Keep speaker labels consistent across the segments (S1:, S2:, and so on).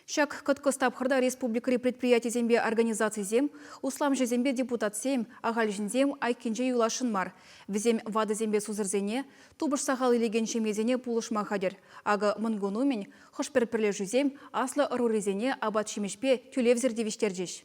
S1: Ҫак кӑткӑс тапхӑрта республикӑри предприятисемпе организацисем, усламҫӑсемпе депутатсем, ахаль ҫынсем айккинче юласшӑн мар. Вӗсем ватӑсемпе сусӑрсене, тупӑш сахал илекен ҫемьесене пулӑшма хатӗр. Акӑ Мӑнкун умӗн хӑш-пӗр пӗрлешӳсем аслӑ ӑрурисене апат-ҫимӗҫпе тӳлевсӗр тивӗҫтерчӗҫ.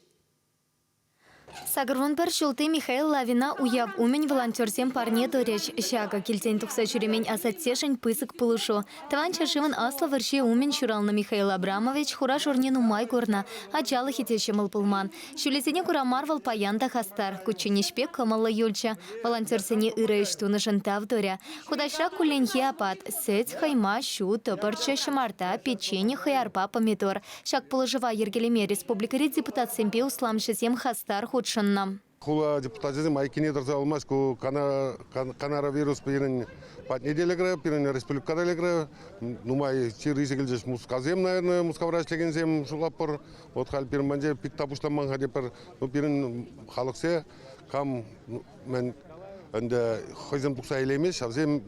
S2: 81 ҫулти Михаил Лавина уяв умӗн волонтерсем парне турӗҫ. Ҫакӑ килтен тухса ҫӳремен асаттешӗн пысӑк пулӑшу. Тӑван ҫӗршывӑн Аслӑ вӑрҫи умӗн ҫуралнӑ Михаил Абрамович хура-шурне нумай курнӑ, ачалӑхӗ те ҫӑмӑл пулман. Ҫулӗсене кура мар вӑл паян та хастар, кучченеҫпе кӑмӑллӑ юлчӗ. Волонтерсене ырӑ ӗҫ тунӑшӑн тав турӗ. Хутаҫра кулленхи апат, сӗт, хӑйма, ҫу, тӑпӑрчӑ, ҫӑмарта, печени, хӑярпа помидор. Ҫак пулӑшӑва йӗркелеме республикӑри депутатсемпе усламҫӑсем хастар хутшӑннӑ.
S3: Хула депутачӗсем айккине тӑрса юлмасть. Ку коронавирус пирӗн патне те лекрӗ, пирӗн республика та лекрӗ. Нумай чир илсе килчӗҫ Мускавсем, наверное, Мускавра ӗҫлекенсем шутлатпӑр. Вот халь пирӗн патӗнче пит та пуҫламан-ха тепӗр. Ну, пирӗн халӑхсе кам мӗн ӗнтӗ хӑйсем тухса илеймест, ҫавсем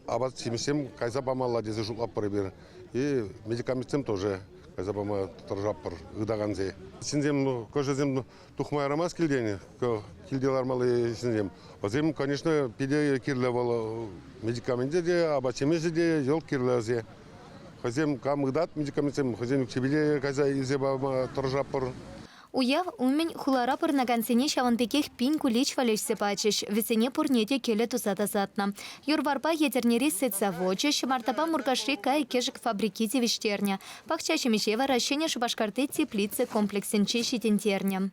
S3: апат-ҫимӗҫсем кайса памалла тесе шутлатпӑр эпир. И медикаментсем тоже кайса пама тӑрӑшатпӑр ытакансем. Ҫынсем, кӑшӗсем тухма ярамасть килтен, килте лармалли ҫынсем. Вӗсем, конечно, питӗ кирлӗ вӑл медикаменчӗ те, апат-ҫимӗҫӗ те, йӑлт кирлӗ вӗсем. Хӑйсем кам ытать медикаментсем, хӑйсен укҫипе те кайса илсе пама тӑрӑшатпӑр.
S2: Уяв умӗн хулара пурӑнакансене ҫавӑн пекех пин кулич валеҫсе пачӗҫ, вӗсене пурне те кӗлӗ туса тасатнӑ. Юр-варпа Етӗрнери сӗт завочӗ, ҫӑмартапа Муркашри кайӑк-кӗшӗк фабрики тивӗҫтернӗ. Пахча ҫимӗҫе вара Ҫӗнӗ Шупашкарти теплица комплексӗнче ҫитӗнтернӗ.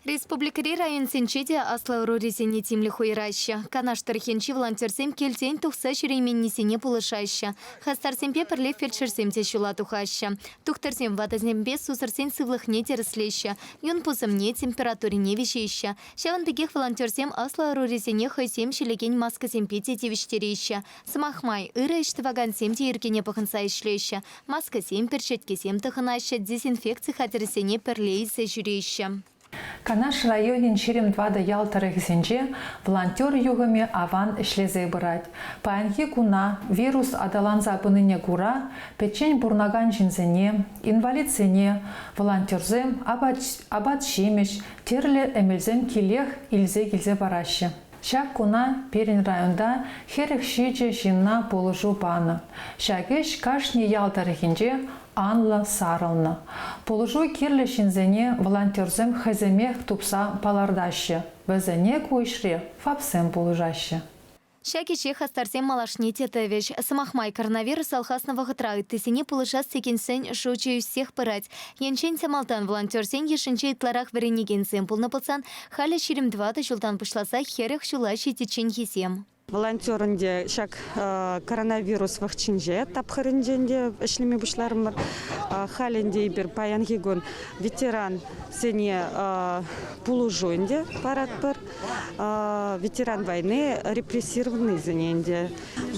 S2: Республикӑри районсенче те аслӑ ӑрурисене тимлӗх уйӑраҫҫӗ. Канаш тӑрӑхӗнчи волонтерсем килтен тухса ҫӳрейменнисене пулӑшаҫҫӗ. Хастарсемпе пӗрле фельдшерсем те ҫула тухаҫҫӗ. Тухтӑрсем ватӑсемпе сусӑрсен сывлӑхне тӗрӗслеҫҫӗ, юн пусӑмне, температурине виҫеҫҫӗ. Ҫавӑн пекех волонтерсем аслӑ ӑрурисене хӑйсем ҫӗлекен маскӑсемпе те тивӗҫтереҫҫӗ. Сӑмах май, ырӑ ӗҫ тӑвакансем те йӗркене пӑхӑнса ӗҫлеҫҫӗ. Маскӑсем, перчеткесем тӑхӑнаҫҫӗ, дезинфекци хатӗрӗсене пӗрле илсе ҫӳреҫҫӗ.
S4: Канаш районӗн 24 ял тӑрӑхӗсенче волонтер юхӑмӗ аван ӗҫлесе пырать. Паянхи куна вирус аталанса пынине кура пӗччен пурӑнакан ҫынсене, инвалидсене волонтерсем апат-ҫимӗҫ, тӗрлӗ эмелсем килех илсе килсе параҫҫӗ. Ҫак куна пирӗн районта 47 ҫынна пулӑшу панӑ. Ҫак ӗҫ кашни ял тӑрӑхӗнче анлӑ сарӑлнӑ. Пулӑшу кирлӗ ҫынсене волонтерсем хӑйсемех тупса палӑртаҫҫӗ, вӗсене ку ӗҫре ФАПсем пулӑшаҫҫӗ.
S2: Ҫак ӗҫе хастарсем малашне те тӑвӗҫ. Сӑмах май, коронавирус алхаснӑ вӑхӑтра ыттисене пулӑшас текенсен шучӗ ӳссех пырать. Енчен те малтан волонтерсен йышӗнче ытларах вӗренекенсем пулнӑ пулсан, халӗ 24 ҫултан пуҫласа 40 ҫула ҫитичченхисем.
S5: Волонтер ӗнтӗ ҫак коронавирус вӑхӑчӗнче тапхӑрӗнче ӗнтӗ ӗҫлеме пуҫларӑмӑр. Халь ӗнтӗ эпир паянхи кун ветерансене пулӑшу ӗнтӗ паратпӑр. Ветеран войны репрессированныйсене ӗнтӗ,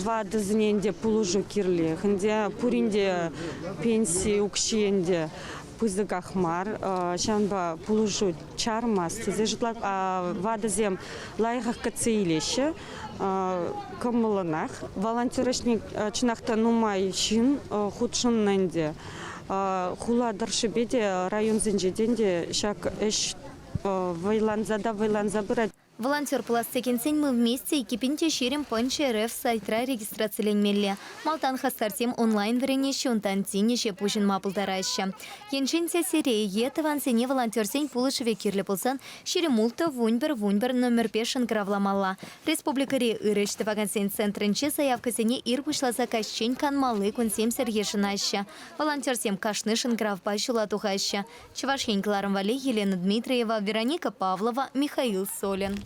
S5: ватӑсене ӗнтӗ пулӑшу кирлех ӗнтӗ. Пурин те пенси укҫи ӗнтӗ пысӑках мар, ҫавӑнпа пулӑшу чармасть тесе шутлап. Ватӑсем лайӑхах кӗтсе илеҫҫӗ, кӑмӑллӑнах. Волонтер ӗҫне чӑнах та нумай ҫын хутшӑннӑ ӗнтӗ. Хула тӑршшӗпе те, районсенче те ӗнтӗ ҫак ӗҫ вӑйланса та вӑйланса пырать.
S2: Волонтер пулас текенсен Мы вместе экипин те 20 пӑнчӑ РФ сайтра регистрациленмелле. Малтан хастарсем онлайн вӗренеҫҫӗ, унтан тин ӗҫе пуҫӑнма пултараҫҫӗ. Енчен те сире е тӑвансене волонтерсен пулӑшӑвӗ кирлӗ пулсан 26 11 11 номерпе шӑнкӑравламалла. Республикӑри ырӑ ӗҫ тӑвакансен центрӗнче заявкӑсене ир пуҫласа каҫчен канмалли кунсемсӗр йышӑнаҫҫӗ. Волонтерсем кашни шӑнкӑравпа ҫула тухаҫҫӗ. Чӑваш Ен кӑларӑм валли Елена Дмитриева, Вероника Павлова, Михаил Солин.